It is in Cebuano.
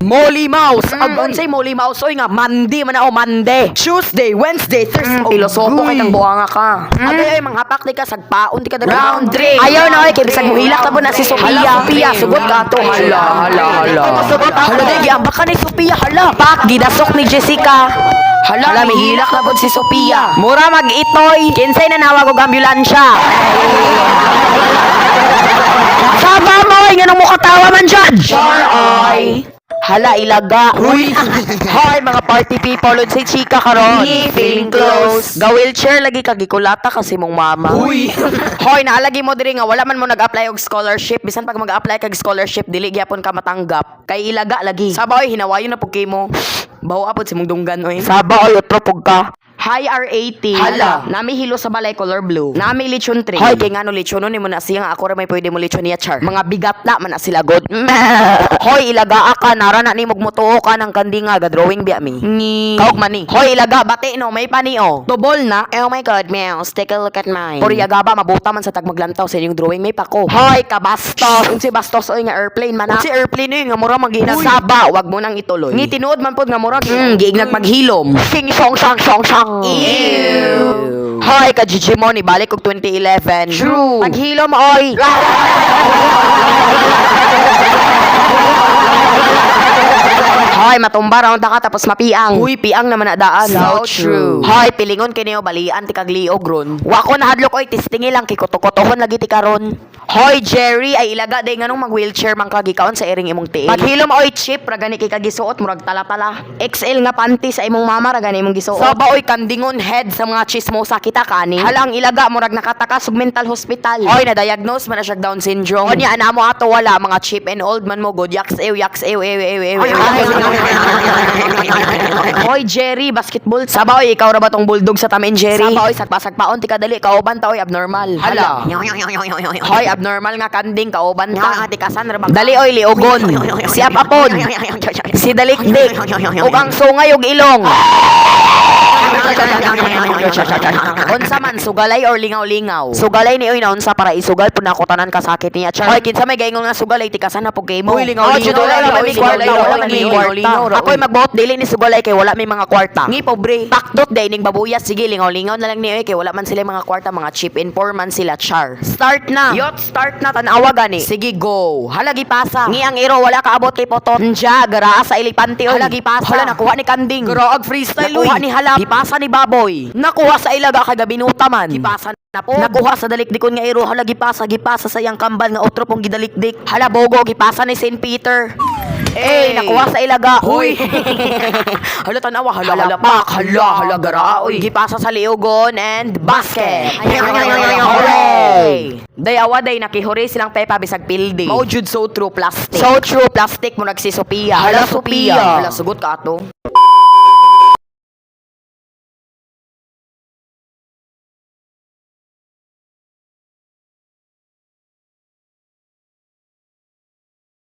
Molly Mouse. Ag unsay Molly Mouse oy nga Monday man ako Monday. Tuesday, Wednesday, Thursday. Pilosopo kay kang buanga ka. Agay ay manghapak di ka sagpaon di ka diri. Round three. Ayaw na oy kay bisag mohilak ta na si Sophia. Hala, Sophia, sugot ka to. Hala, hala, hala. Hala, di giambak ka ni Sophia. Hala, pak gidasok ni Jessica. Hala, hala mihilak na pod si Sophia. Mura mag-itoy. Kinsay nanawag og ambulansya. Sama mo oy nganong mukatawa man judge. Ay. Hala, ilaga. Huy. Hi, mga party people. Unsay chika karon? Me, feeling close. Ga wheelchair lagi ka gikulata kasi mong mama. Huy. Hoy, naalagi mo diri nga wala man mo nag-apply og scholarship. Bisan pag mag-apply kag scholarship, dili gyapon ka matanggap. Kay ilaga lagi. Saba oy, hinawayon na pud kimo. Bawo apod si mong dunggan oy. Saba oy, otro pug ka. Hi R80. Hala. Nami hilo sa balay color blue. Nami lechon tray. Hoy, kay ngano lechon ni mo na siya nga ako ra may pwede mo lechon niya char. Mga bigat na man na sila god. Hoy, ilaga ka nara na ni mutuo ka ng kandi nga ga drawing biya mi. Ni. Kaog mani. Hoy, ilaga bati no may pani oh. Tubol na. Oh my God, Mouse. Take a look at mine. Puri agaba mabuta man sa tagmaglantaw sa inyong drawing may pako. Hoy, kabastos. Unsay bastos oy nga airplane man. Unsay airplane oy nga mura magiinag saba, wag mo nang ituloy. Ngi tinuod man pod nga mura giignag maghilom. Sing song sang song sang. Ew. Hoy, ka Gigi mo ni balik og 2011. True. Paghilom oy. Hoy, matumba round ka tapos mapiang. Huy, piang naman na daan. So true. Hoy, pilingon kini balian ti kag liog ron. Wa ko nahadlok oy, tistingi lang kay kutokotohon lagi ti karon. Hoy, Jerry, ay ilaga day nganong mag wheelchair man ka gikaon sa iring imong tiil. Paghilom oy, chip ra gani kay kagisuot murag tala-tala. XL nga panty sa imong mama ra gani imong gisuot. Saba oy kandingon head sa mga chismosa kita kani. Halang ilaga murag nakataka sug mental hospital. Hoy, na-diagnose man na siya Down syndrome. Unya ana mo ato wala mga chip and old man mo good yaks ew yaks ew ew ew ew. Ew. Hoy Jerry, basketball. Saba oy, ikaw ra ba tong bulldog sa Tam and Jerry? Saba oy, sagpa-sagpaon ti kadali kauban ta oy abnormal. Hala. Hoy, abnormal nga kanding kauban ta. Tikasan ra ba? Dali oy liogon. Si Apapon. Si Dalikdik. Ug ang sungay ug ilong. Unsa man sugalay or lingaw-lingaw? Sugalay ni oy naunsa para isugal pud nako tanan kasakit niya. Char. Hoy, kinsa may gaingon nga sugalay tikasan na pud kay mo. Uy, lingaw-lingaw, Oh, judo, wala oy, may kwarta, lingaw-lingaw, wala may lingaw-lingaw, kwarta. oy. Ako'y magbuot dili ni sugalay kay wala may mga kwarta. Ngi pobre. Pakdot day ning babuya sige lingaw-lingaw na lang ni oy kay wala man sila mga kwarta, mga chip in poor man sila char. Start na. Yot start na tan-awa gani. Sige go. Hala gipasa. Ngi ang iro wala kaabot kay potot. Nja garaa sa elepante oy. Hala gipasa. Hala nakuha ni kanding. Garaag freestyle Nakuha oy. ni halap. Gipasa ni baboy. Nakuha sa ilaga kay gabinuta man. Gipasa na po. Nakuha sa dalikdikon nga iro. Hala gipasa gipasa sa iyang kambal nga otro pong gidalikdik. Hala bogo gipasa ni St. Peter. Eh, Ey. nakuha sa ilaga. Huy. Hala tanawa, hala hala pak, hala hala gara oy. Gipasa sa liugon and basket. Hooray! Dayawa day nakihuri silang Peppa bisag pildi. Mao jud so true plastic. So true plastic mo nagsi Sophia. Hala Sophia. Hala sugot ka ato.